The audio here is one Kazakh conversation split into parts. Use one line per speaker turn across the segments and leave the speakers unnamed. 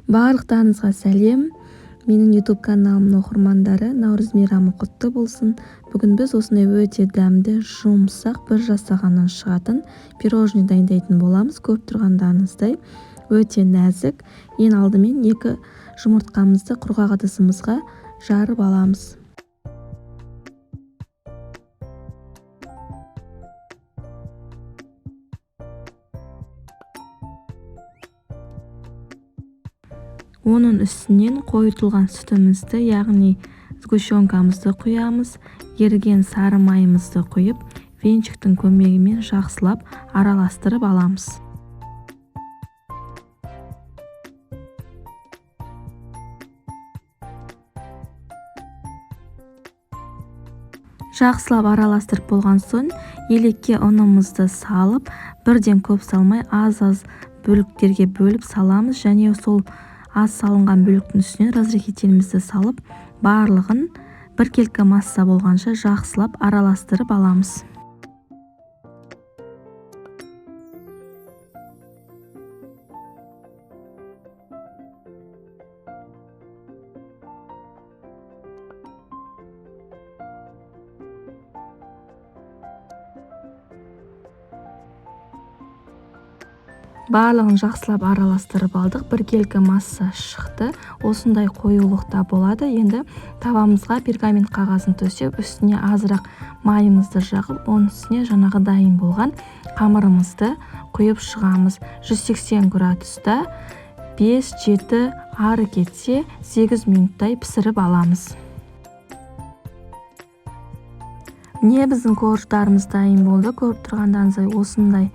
Барлықтарыңызға сәлем! Менің YouTube каналымның оқырмандары, Наурыз мейрамы құтты болсын! Бүгін біз осындай өте дәмді, жұмсақ, бір жасағаннан шығатын пирожный дайындайтын боламыз. Көріп тұрғандарыңыздай, өте нәзік. Ең алдымен 2 жұмыртқамызды құрғақ ыдысымызға жарып аламыз. Оның үстінен қойытылған сүтімізді, яғни сгущенкамызды құямыз, еріген сары майымызды құйып, венчиктің көмегімен жақсылап араластырып аламыз. Жақсылап араластырып болған соң, елекке ұнымызды салып, бірден көп салмай, аз-аз бөліктерге бөліп саламыз және сол аз салынған бөліктің үстінен разрыхлителімізді салып, барлығын біркелкі масса болғанша жақсылап араластырып аламыз. Барлығын жақсылап араластырып алдық, біркелкі масса шықты. Осындай қоюлықта болады. Енді табамызға пергамент қағазын төсеп, үстіне азырақ майымызды жағып, оның үстіне жаңағы дайын болған қамырымызды құйып шығамыз. 180 градуста 5-7, ары кетсе 8 минуттай пісіріп аламыз. Міне, біздің корждарымыз дайын болды. Көріп тұрғандарыңыздай, осындай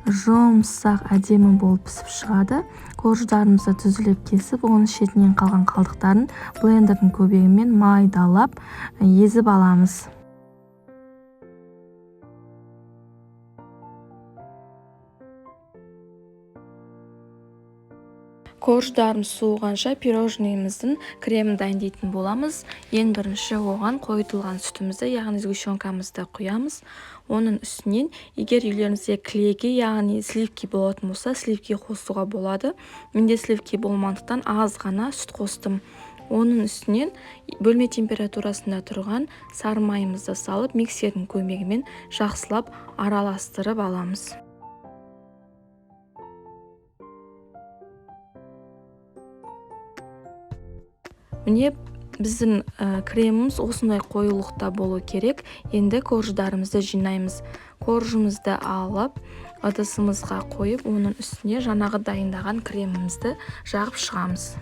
жұмсақ, әдемі болып пісіп шығады. Корждарымызды түзілеп кесіп, оның шетінен қалған қалдықтарын блендердің көмегімен майдалап езіп аламыз. Корждарымыз суығанша пирожныйымыздың кремін дайындайтын боламыз. Ең бірінші оған қойытылған сүтімізді, яғни сгущенкамызды құямыз. Оның үстінен, егер үйлеріңізде клейки, яғни сливки болатын болса, сливки қосуға болады. Менде сливки болмағандықтан аз ғана сүт қостым. Оның үстінен бөлме температурасында тұрған сары майымызды салып, миксердің көмегімен жақсылап араластырып аламыз. Міне, біздің креміміз осындай қоюлықта болу керек. Енді корждарымызды жинаймыз. Коржымызды алып, ыдысымызға қойып, оның үстіне жаңағы дайындаған кремімізді жағып шығамыз.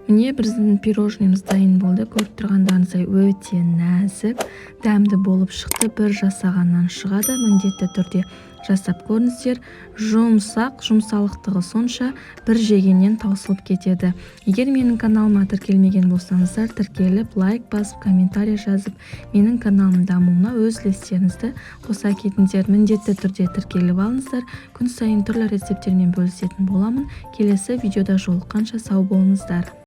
Міне, біздің пирожныйымыз дайын болды. Көріп тұрғандарыңыздай, өте нәзік, дәмді болып шықты. Бір жасағаннан шығады. Міндетті түрде жасап көріңіздер. Жұмсақ, жұмсалықтығы сонша, бір жегеннен таусылып кетеді. Егер менің каналыма тіркелмеген болсаңыздар, тіркеліп, лайк басып, комментарий жазып, менің каналымның дамуына өз үлестеріңізді қоса кетіңіздер. Міндетті түрде тіркеліп алыңыздар. Күн сайын түрлі рецепттермен бөлісетін боламын. Келесі видеода жолыққанша сау болыңыздар.